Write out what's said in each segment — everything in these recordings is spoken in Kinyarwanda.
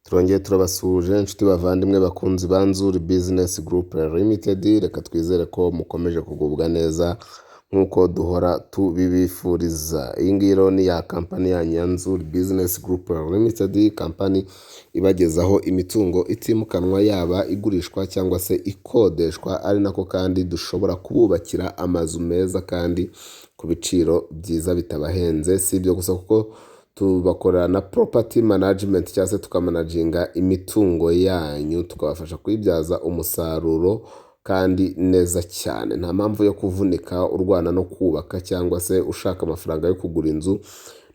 Turongeye turabasuhuje inshuti bavandimwe bakunzi ba Nzuri Business Group Limited, reka twizere ko mukomeje kugubwa neza nk'uko duhora tubibifuriza. Iyi ngiyi rero ni ya kampani yanyu ya Nzuri Business Group Limited, kampani ibagezaho imitungo itimukanwa yaba igurishwa cyangwa se ikodeshwa, ari nako kandi dushobora kububakira amazu meza kandi ku biciro byiza bitabahenze. Si ibyo gusa kuko tubakorera na property management cyangwa se tukamanaginga imitungo yanyu, tukabafasha kuyibyaza umusaruro kandi neza cyane. Nta mpamvu yo kuvunika urwana no kubaka cyangwa se ushaka amafaranga yo kugura inzu,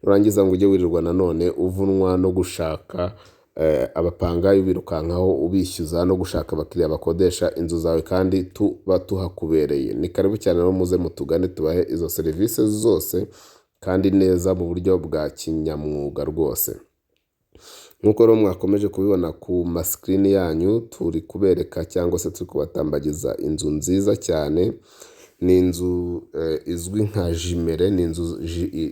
nurangiza ngo ujye wirirwa nanone uvunwa no gushaka abapangayi ubirukankaho ubishyuza no gushaka abakiriya bakodesha inzu zawe kandi tuba tuhakubereye. Ni karibu cyane rero muze mutugane tubahe izo serivisi zose kandi neza mu buryo bwa kinyamwuga rwose. Nk'uko rero mwakomeje kubibona ku masikirini yanyu, turi kubereka cyangwa se turi kubatambagiza inzu nziza cyane, ni inzu izwi nka jumelée,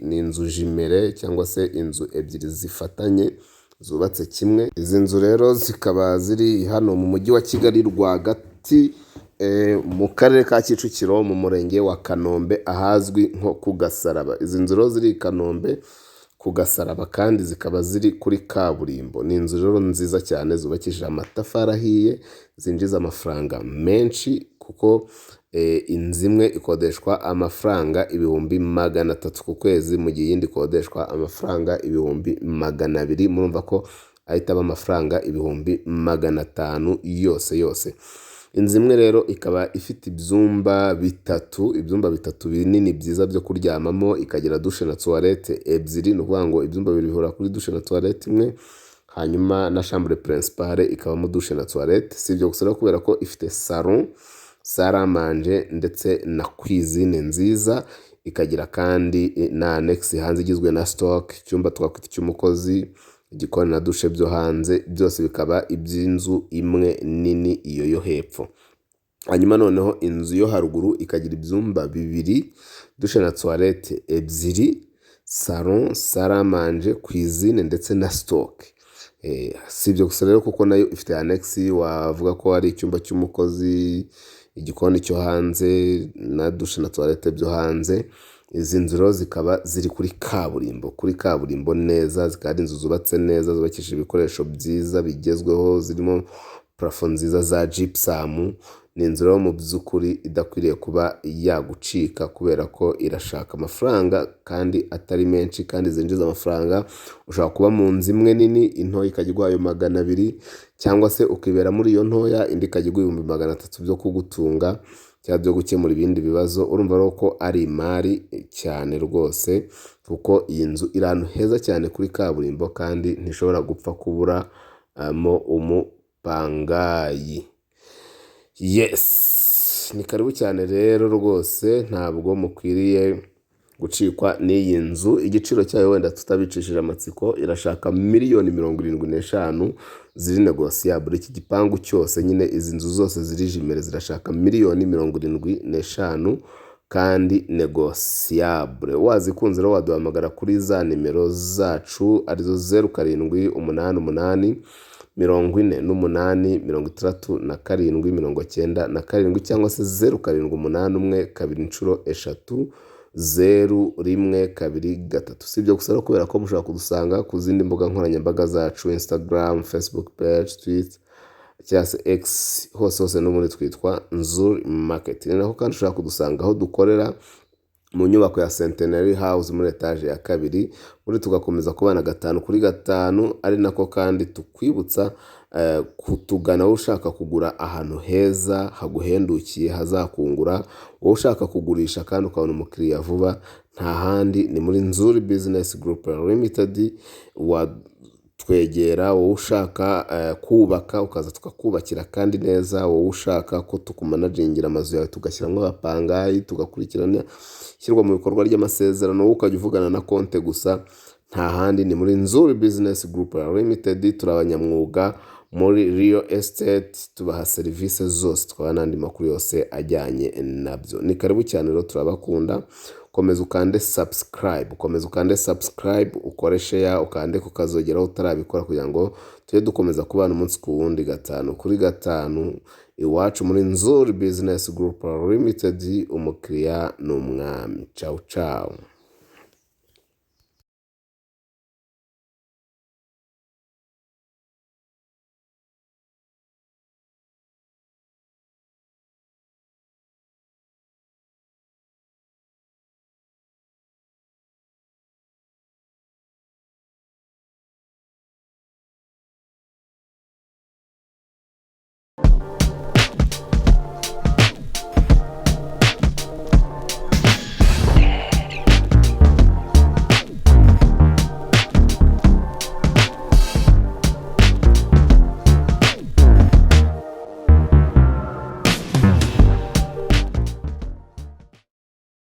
ni inzu jumelée cyangwa se inzu ebyiri zifatanye zubatse kimwe. Izi nzu rero zikaba ziri hano mu mujyi wa Kigali rwagati, mu karere ka Kicukiro, mu murenge wa Kanombe, ahazwi nko ku Gasaraba. Izi nzu rero ziri i Kanombe ku Gasaraba kandi zikaba ziri kuri kaburimbo. Ni inzu rero nziza cyane zubakishije amatafari ahiye, zinjiza amafaranga menshi kuko inzu imwe ikodeshwa amafaranga 300,000 ku kwezi, mu gihe iyindi ikodeshwa amafaranga 200,000, murumva ko ahita aba amafaranga 500,000 yose yose. Inzu imwe rero ikaba ifite ibyumba bitatu, ibyumba bitatu binini byiza byo kuryamamo, ikagira douche na toilette ebyiri, ni ukuvuga ngo ibyumba bibiri bihura kuri douche na toilette imwe, hanyuma na chambre principale ikabamo douche na toilette. Si ibyo gusa rero kubera ko ifite salon, salle à manger ndetse na cuisine nziza, ikagira kandi na annexe hanze igizwe na stock, icyumba twakwita icy'umukozi, igikoni na douche byo hanze, byose bikaba iby'inzu imwe nini iyo yo hepfo. Hanyuma noneho inzu yo haruguru ikagira ibyumba bibiri, douche na toilette ebyiri, salon, salle à manger, cuisine ndetse na stock. Si ibyo gusa rero kuko nayo ifite annexe, wavuga ko ari icyumba cy'umukozi, igikoni cyo hanze na douche na toilette byo hanze. Izi nzu rero zikaba ziri kuri kaburimbo, kuri kaburimbo neza, zikaba ari inzu zubatse neza, zubakishije ibikoresho byiza bigezweho, zirimo plafond nziza za gypsum. Ni inzu rero mu by'ukuri idakwiriye kuba yagucika kubera ko irashaka amafaranga kandi atari menshi kandi zinjiza amafaranga. Ushobora kuba mu nzu imwe nini, intoya ikajya iguha ayo 200, cyangwa se ukibera muri iyo ntoya, indi ikajya iguha 300,000 byo kugutunga cyangwa byo gukemura ibindi bibazo. Urumva rero ko ari imari cyane rwose kuko iyi nzu iri ahantu heza cyane kuri kaburimbo kandi ntishobora gupfa kuburamo umupangayi. Yes, ni karibu cyane rero rwose, ntabwo mukwiriye gucikwa n'iyi nzu. Igiciro cyayo wenda tutabicishije amatsiko, irashaka miliyoni 75 ziri négociable. Iki gipangu cyose nyine, izi nzu zose ziri jumelée zirashaka miliyoni 75 kandi négociable. Wazikunze rero waduhamagara kuri za nimero zacu arizo 0788 48 67 97 cyangwa se 0781 3 3 0 1 2 3. Si ibyo gusa rero kubera ko mushobora kudusanga ku zindi mbuga nkoranyambaga zacu: Instagram, Facebook page, Twitter cyangwa se X, hose hose n'ubundi twitwa Nzuri Market. Ni nako kandi ushobora kudusanga aho dukorera mu nyubako ya Centenary House muri etaje ya kabiri, ubundi tugakomeza kubana gatanu kuri gatanu. Ari nako kandi tukwibutsa kutugana wowe ushaka kugura ahantu heza haguhendukiye hazakungura, wowe ushaka kugurisha kandi ukabona umukiriya vuba, nta handi ni muri Nzuri Business Group Limited watwegera. Wowe ushaka kubaka ukaza tukakubakira kandi neza, wowe ushaka ko tukumanagingira amazu yawe tugashyiramo abapangayi, tugakurikirana ishyirwa mu bikorwa ry'amasezerano, wowe ukajya uvugana na konte gusa, nta handi ni muri Nzuri Business Group Limited. Turi abanyamwuga muri real estate, tubaha serivisi zose, tukabaha n'andi makuru yose ajyanye nabyo. Ni karibu cyane rero, turabakunda. Komeza ukande subscribe, komeza ukande subscribe, ukore share, ukande ku kazogera utarabikora, kugira ngo tujye dukomeza kubana umunsi ku wundi, gatanu kuri gatanu, iwacu muri Nzuri Business Group Limited. Umukiriya ni umwami. Ciao ciao.